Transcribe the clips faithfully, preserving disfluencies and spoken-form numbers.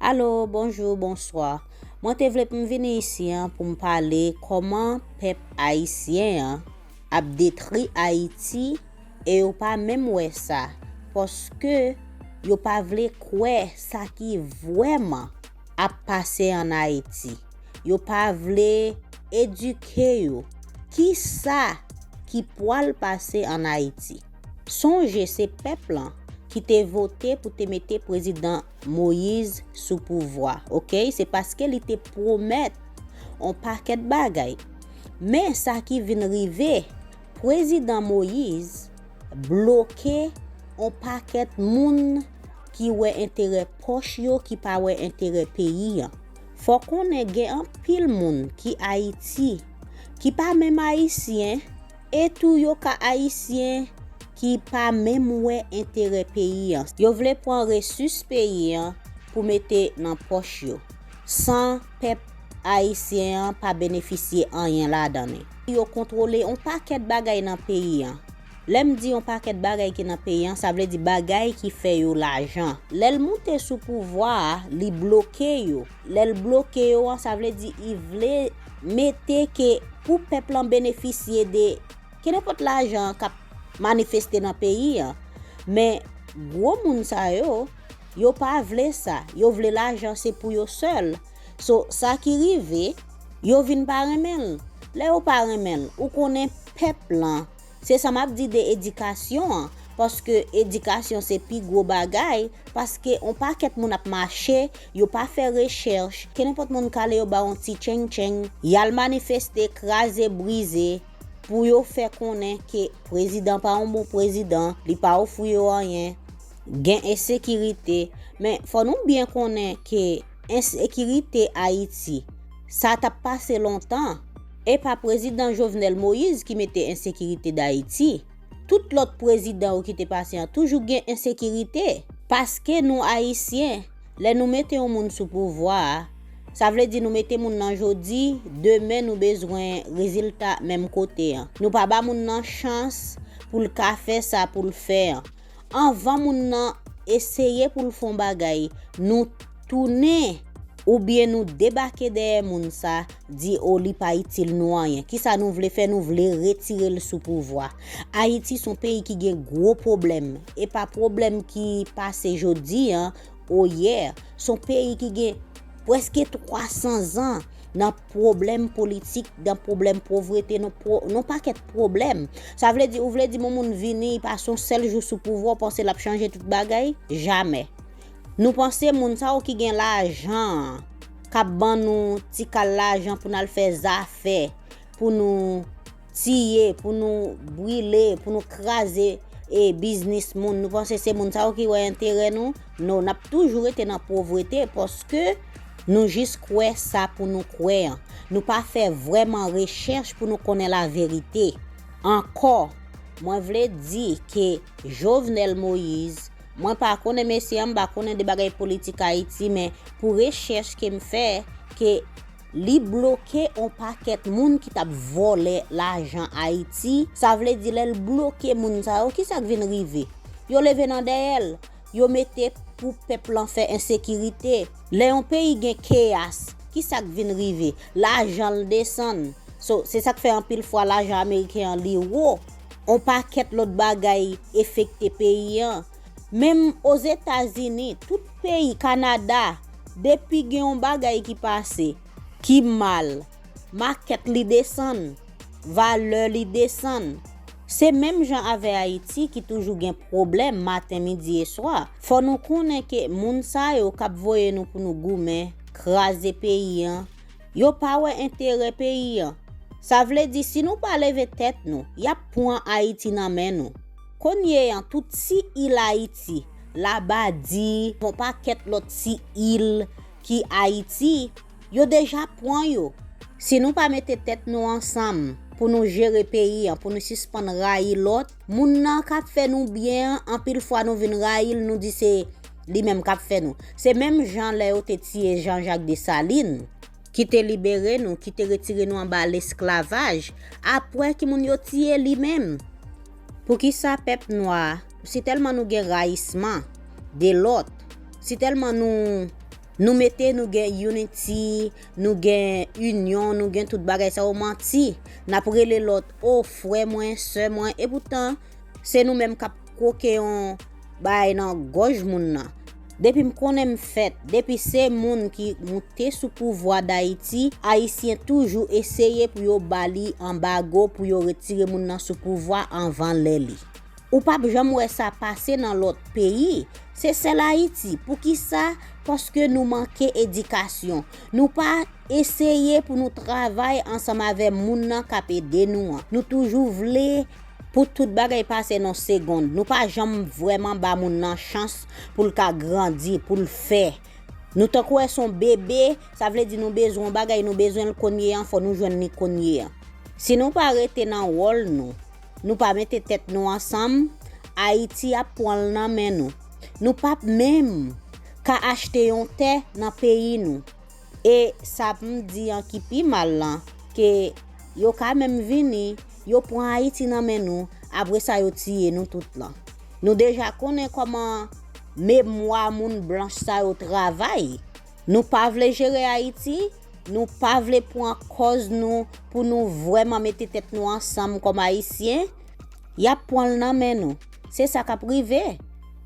Alo, bonjou, bonswa. Mwen te vle pou m vini isi an pou m pale kòman pèp ayisyen an ap detri Ayiti e yo pa menm wè sa, paske yo pa vle kwè sa ki vrèman ap pase ann Ayiti. Yo pa vle edike yo. Ki sa ki pwal pase ann Ayiti? Sonje se pèp lan ki te vote pou te mete prezidan Moyiz sou pouvwa, oke? Se paske li te pwomèt on pakèt bagay. Men sa ki vin rive, prezidan Moyiz bloke on pakèt moun ki wè enterè pòch yo, ki pa wè enterè peyi an. Fò konnen gen anpil moun ki Ayiti, ki pa menm ayisyen, e tou yo ka ayisyen ki pa menm wè enterè peyi an. Yo vle pran resous peyi an pou mete nan pòch yo, san pèp ayisyen an pa benefisye anyen ladan li. Yo kontwole on pakèt bagay nan peyi an. Lè m di on pakèt bagay ki nan peyi an, sa vle di bagay ki fè yo lajan. Lè l moute sou pouvwa a, li bloke yo. Lè l bloke yo an, sa vle di li vle mete ke pou pèp lan benefisye de kenenpòt lajan k ap manifeste nan peyi an. Men gwo moun sa yo, yo pa vle sa. Yo vle lajan se pou yo sèl. So, sa ki rive, yo vin pa renmen l. Lè yo pa renmen l, ou konnen pèp lan. Se sa m ap di de edikasyon an, paske edikasyon se pi gwo bagay, paske on pakèt moun ap mache, yo pa fè rechèch, kenenpòt moun k ale yo ba on ti tcheng tcheng, y al manifeste, kraze, brize, pou yo fè konnen ke prezidan pa on bon prezidan, li pa ofri yo anyen, gen ensekirite. Men fò nou byen konnen ke ensekirite Ayiti, sa t ap pase lontan. E pa prezidan Jovenel Moïse ki mete ensekirite Dayiti. Tout lòt prezidan yo ki te pase an toujou gen ensekirite. Paske nou ayisyen, lè nou mete yon moun sou pouvwa a, sa vle di nou mete moun nan jodi, demen nou bezwen rezilta menm kote an. Nou pa ba moun nan chans pou l ka fè sa pou l fè an. Anvan moun nan eseye pou l fè yon bagay, nou tounen oubyen nou debake dèyè moun sa, di o li pa itil nou anyen. Kisa nou vle fè? Nou vle retire l sou pouvwa. Ayiti s on peyi ki gen gwo pwoblèm. E pa pwoblèm ki pase jodi an, o yè. S on peyi ki gen prèske twa san zan nan pwoblèm politik, nan pwoblèm povrete, nan pwo-, nan pakèt pwoblèm. Sa vle di, ou vle di yon moun vini, li pase yon sèl jou sou pouvwa, w panse l ap chanje tout bagay? Jamè. Nou panse moun sa yo ki gen lajan an, k ap ban nou ti kal lajan pou n al fè zafè, pou nou tiye, pou nou brile, pou nou kraze e biznis moun. Nou panse se moun sa yo ki wè enterè nou? Non, n ap toujou rete nan povrete paske nou jis kwè sa pou nou kwè an. Nou pa fè vrèman rechèch pou nou konnen laverite. Ankò, mwen vle di ke Jovenel Moïse, mwen pa konnen mesye an, m pa konnen de bagay politik Ayiti, men pou rechèch ke m fè, ke li bloke on pakèt moun ki t ap vòlè lajan Ayiti. Sa vle di lè l bloke moun sa yo, kisa k vin rive? Yo leve nan dèyè l, yo mete pou pèp lan fè ensekirite. Lè yon peyi gen keyas, kisa k vin rive? Lajan l desann. So, se sa k fè anpil fwa lajan ameriken an li wo. On pakèt lòt bagay efekte peyi an. Menm Ozetazini, tout peyi, Kanada, depi gen yon bagay ki pase, ki mal, makèt li desann, valè li desann. Se menm jan avè Ayiti ki toujou gen pwoblèm maten, midi e swa. Fò nou konnen ke moun sa yo k ap voye nou pou nou goumen, kraze peyi an, yo pa wè enterè peyi an. Sa vle di, si nou pa leve tèt nou, y ap pran Ayiti nan men nou. Kounye an, tout ti il Ayiti, Labadi, yon pakèt lòt ti il ki Ayiti, yo deja pran yo. Si nou pa mete tèt nou ansanm pou nou jere peyi an, pou nou sispann rayi lòt, moun nan k ap fè nou byen an, anpil fwa nou vin rayi l, nou di se li menm k ap fè nou. Se menm jan lè yo te tiye Jean Jacques Dessalines, ki te libere nou, ki te retire nou anba lesklavaj, apre ki moun yo tiye li menm. Poukisa pèp nwa, si tèlman nou gen rayisman de lòt, si tèlman nou Nou mete nou gen unity, nou gen inyon, nou gen tout bagay sa yo manti. N ap rele lòt, o frè mwen, sè mwen, epoutan se nou menm k ap kwoke yon bagay nan gòj moun nan. Depi m konnen m fèt, depi se moun ki moute sou pouvwa Dayiti, Ayisyen toujou eseye pou yo ba li anbago, pou yo retire moun nan sou pouvwa anvan lè li. Ou p ap janm wè sa pase nan lòt peyi. Se sèl Ayiti. Poukisa? Paske nou manke edikasyon. Nou pa eseye pou nou travay ansanm avè moun nan k ap ede nou an. Nou toujou vle pou tout bagay pase nan segonn. Nou pa janm vrèman ba moun nan chans pou l ka grandi, pou l fè. Nou tankou wè se yon bebe, sa vle di nou bezwen yon bagay, nou bezwen l kounye an, fò nou jwenn li kounye an. Si nou pa rete nan wòl nou, nou pa mete tèt nou ansanm, Ayiti ap pran l nan men nou. Nou p ap menm ka achte yon tè nan peyi nou. E sa m di an ki pi mal lan, ke yo ka menm vini, yo pran Ayiti nan men nou, apre sa yo tiye nou tout lan. Nou deja konnen kòman memwa moun blanch sa yo travay. Nou pa vle jere Ayiti, nou pa vle pran kòz nou pou nou vrèman mete tèt nou ansanm kòm Ayisyen, y ap pran l nan men nou. Se sa k ap rive.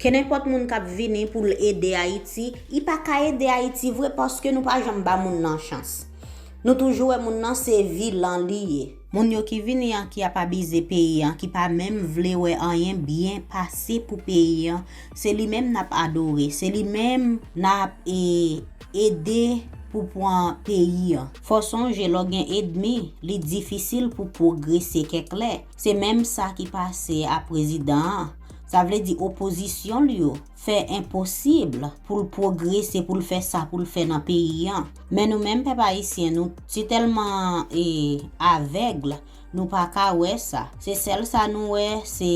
Kenenpòt moun k ap vini pou l ede Ayiti, li pa ka ede Ayiti vre paske nou pa janm ba moun nan chans. Nou toujou wè moun nan se vilan li ye. Moun yo ki vini an, ki ap abize peyi an, ki pa menm vle wè anyen byen pase pou peyi an, se li menm n ap adore, se li menm n ap, e, ede pou pran peyi an. Fò sonje, lè w gen ènmi, li difisil pou pwogrese kèk lè. Se menm sa ki pase a prezidan an. Sa vle di opozisyon l yo fè enposib pou l pwogrese, pou l fè sa pou l fè nan peyi an. Men nou menm pèp ayisyen, nou ti tèlman, e, avèg, nou pa ka wè sa. Se sèl sa nou wè, se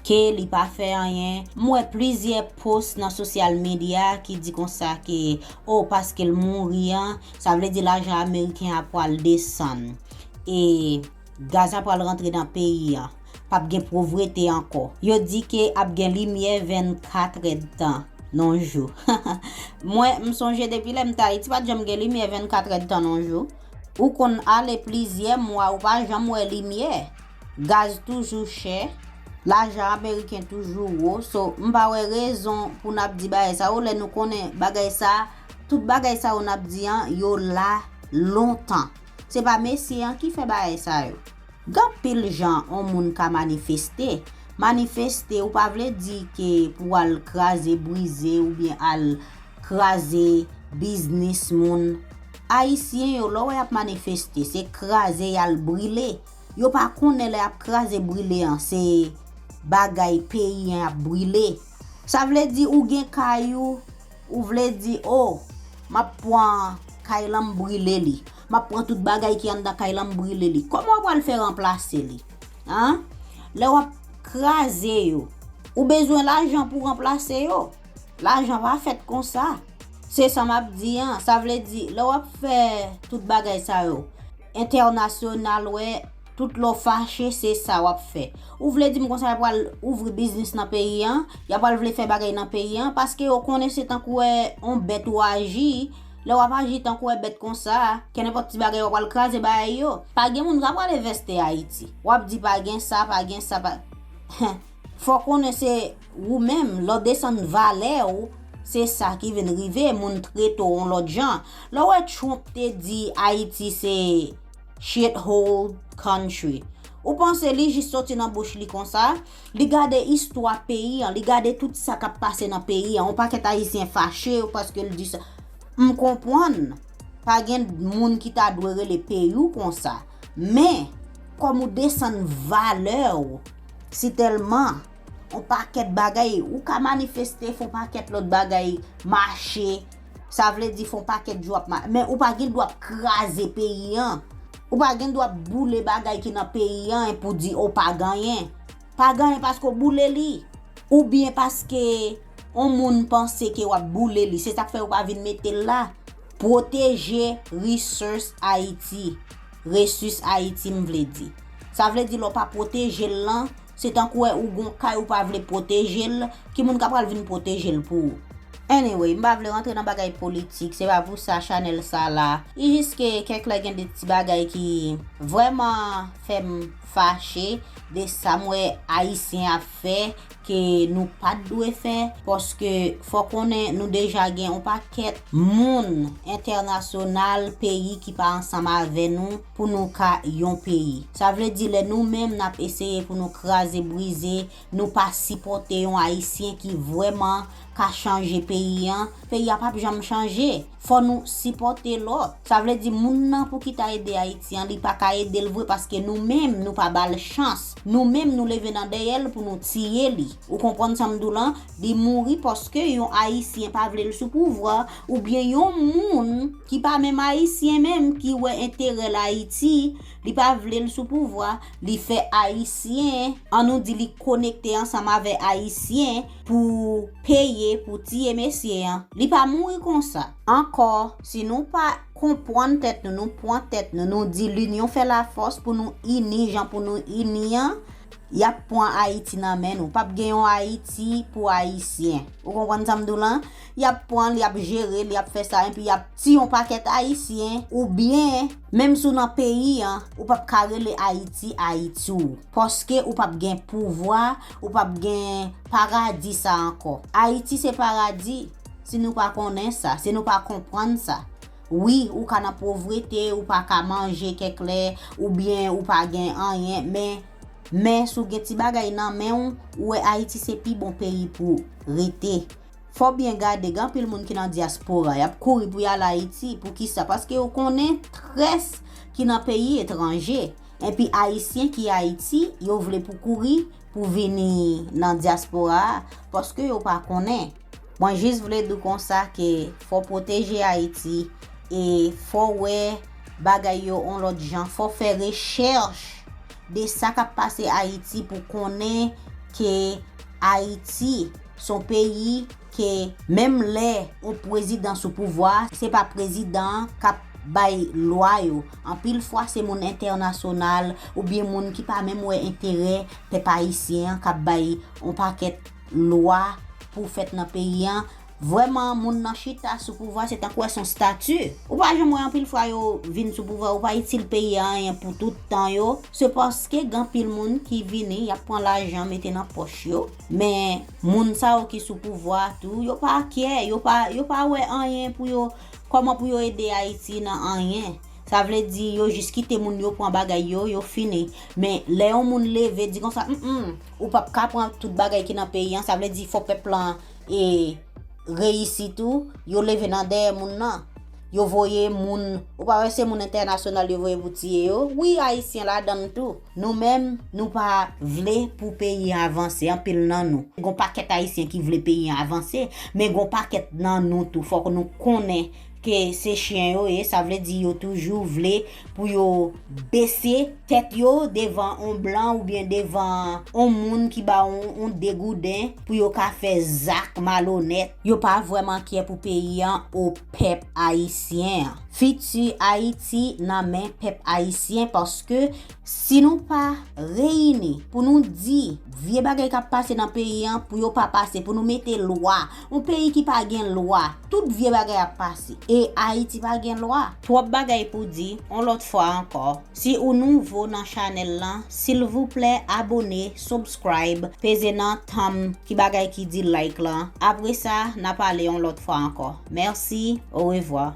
ke li pa fè anyen. M wè plizyè post nan sosyal medya ki di konsa ke, o, paske l mouri an, sa vle di lajan ameriken an pral desann. E gaz la pral rantre nan peyi an. P ap gen povrete ankò. Yo di ke ap gen limyè vennkat èdtan nan yon jou. Mwen, m sonje depi lè m t Ayiti, pa t janm gen limyè vennkat èdtan nan yon jou. Ou konn ale plizyè mwa, ou pa janm wè limyè. Gaz toujou chè. Lajan ameriken toujou wo. So, m pa wè rezon pou n ap di bagay sa yo lè nou konnen bagay sa, tout bagay sa yo n ap di an, yo la lontan. Se pa mesye an ki fè bagay sa yo. Gen anpil jan yon moun ka manifeste. Manifeste, ou pa vle di ke pou al kraze, brize oubyen al kraze biznis moun. Ayisyen yo, lè w wè y ap manifeste, se kraze y al brile. Yo pa konnen lè y ap kraze, brile an, se bagay peyi an y ap brile. Sa vle di ou gen kay ou, ou vle di, o, m ap pran kay lan, m brile li. M ap pran tout bagay ki anndan kay lan, m brile li. Kòman w pral fè ranplase li? An? Lè w ap kraze yo, ou bezwen lajan pou ranplase yo. Lajan pa fèt konsa. Se sa m ap di an. Sa vle di, lè w ap fè tout bagay sa yo, entènasyonal wè, tout lè w fache, se sa w ap fè. Ou vle di m konsa y ap pral ouvri biznis nan peyi an, y ap pral vle fè bagay nan peyi an, paske yo konnen se tankou wè yon bèt ou aji, lè w ap aji tankou wè bèt konsa, kenenpòt ti bagay w ap pral kraze bagay yo. Pa gen moun k ap pral envesti Ayiti. W ap di pa gen sa, pa gen sa, pa. Fò konnen se ou menm, lè w desann valè w, se sa ki vin rive, moun trete w yon lòt jan. Lè w wè Trump te di Ayiti se shithole country, ou panse li jis soti nan bouch li konsa? Li gade istwa peyi an, li gade tout sa k ap pase nan peyi an. Yon pakèt Ayisyen fache paske l di sa. M konprann, pa gen moun ki ta dwe rele peyi w konsa. Men, kòm ou desann valè w, si tèlman, yon pakèt bagay, ou ka manifeste, fè yon pakèt lòt bagay, mache, sa vle di fè yon pakèt jou ap ma-, men ou pa gen dwa ap kraze peyi an. Ou pa gen dwa ap boule bagay ki nan peyi an e pou di, o, pa gen anyen. Pa gen anyen paske w boule li. Oubyen paske yon moun panse ke w ap boule li. Se sa k fè yo pa vin mete l la. Pwoteje resource Ayiti. Resource Ayiti, m vle di. Sa vle di lè w pa pwoteje l lan, se tankou wè ou gon kay ou pa vle pwoteje l, ki moun k ap pral vin pwoteje l pou ou? Anyway, m pa vle rantre nan bagay politik, se pa pou sa chanèl sa la. I jis ke kèk lè gen de ti bagay ki vrèman fè m fache de sa m wè Ayisyen ap fè ke nou pa t dwe fè, paske fò konnen nou deja gen yon pakèt moun entènasyonal, peyi ki pa ansanm avè nou pou nou ka yon peyi. Sa vle di lè nou menm n ap eseye pou nou kraze brize, nou pa sipòte yon Ayisyen ki vrèman ka chanje peyi an, peyi a p ap janm chanje. Fò nou sipòte lòt. Sa vle di moun nan pou ki ta ede Ayiti an, li pa ka ede l vre paske nou menm nou pa ba l chans. Nou menm nou leve nan dèyè l pou nou tiye li. Ou konprann sa m di w lan? Li mouri paske yon Ayisyen pa vle l sou pouvwa, oubyen yon moun ki pa menm Ayisyen menm ki wè enterè l Ayiti, li pa vle l sou pouvwa, li fè Ayisyen, an nou di li konekte ansanm avè Ayisyen pou peye, pou tiye mesye an. Li pa mouri konsa. Ankò, si nou pa konprann tèt nou, nou pran tèt nou, nou di linyon fè lafòs pou nou ini jan pou nou ini an, y ap pran Ayiti nan men nou. P ap gen yon Ayiti pou Ayisyen. Ou konprann sa m di w lan? Y ap pran l, y ap jere l, y ap fè sa, epi y ap tiye yon pakèt Ayisyen, oubyen, menm si w nan peyi an, ou p ap ka rele Ayiti Ayiti w. Paske ou p ap gen pouvwa, ou p ap gen paradi sa ankò. Ayiti se paradi, si nou pa konnen sa, si nou pa konprann sa. Wi, ou ka nan povrete, ou pa ka manje kèk lè, oubyen ou pa gen anyen, men, men si w gen ti bagay nan men w, ou wè Ayiti se pi bon peyi pou rete. Fò w byen gade, gen anpil moun ki nan dyaspora, y ap kouri pou y al Ayiti. Poukisa? Paske yo konnen strès ki nan peyi etranje. Epi Ayisyen ki Ayiti, yo vle pou kouri pou vini nan dyaspora a, paske yo pa konnen. Mwen jis vle di w konsa ke fò w pwoteje Ayiti e fò w wè bagay yo on lòt jan, fò w fè rechèch de sa k ap pase Ayiti pou konnen ke Ayiti se yon peyi ke menm lè yon prezidan sou pouvwa, se pa prezidan an k ap bay lwa yo. Anpil fwa, se moun entènasyonal oubyen moun ki pa menm wè enterè pèp ayisyen an k ap bay yon pakèt lwa pou fèt nan peyi an. Vrèman, moun nan chita sou pouvwa, se tankou wè se yon stati. Ou pa janm wè anpil fwa yo vin sou pouvwa, yo pa itil peyi a anyen pou tout tan yo. Se paske gen anpil moun ki vini, y ap pran lajan mete nan pòch yo. Men, moun sa yo ki sou pouvwa a tou, yo pa care, yo pa, yo pa wè anyen pou yo, kòman pou yo ede Ayiti nan anyen. Sa vle di, yo jis kite moun yo pran bagay yo, yo fini. Men, lè yon moun leve, di konsa, mm, mm, ou p ap ka pran tout bagay ki nan peyi an, sa vle di, fò pèp lan, e, reyisi tou, yo leve nan dèyè moun nan. Yo voye moun, ou pa wè se moun entènasyonal yo voye pou tiye yo? Wi, Ayisyen ladan l tou. Nou menm, nou pa vle pou peyi an avanse, anpil nan nou. Gon pakèt Ayisyen ki vle peyi an avanse, men gon pakèt nan nou tou, fòk nou konnen ke se chen yo ye, sa vle di yo toujou vle pou yo bese tèt yo devan on blan oubyen devan on moun ki ba on, on degouden pou yo ka fè zak malonèt. Yo pa vrèman care pou peyi an o pèp ayisyen an. Fiti Ayiti nan men pèp ayisyen, paske si nou pa reyini pou nou di vye bagay k ap pase nan peyi an pou yo pa pase, pou nou mete lwa, yon peyi ki pa gen lwa, tout vye bagay ap pase. E Ayiti pa gen lwa. Twòp bagay pou di, yon lòt fwa ankò. Si ou nouvo nan chanèl lan, silvouplè abone, subscribe, peze nan tanm ki bagay ki di like lan. Apre sa, n a pale yon lòt fwa ankò. Mèsi, orevwa.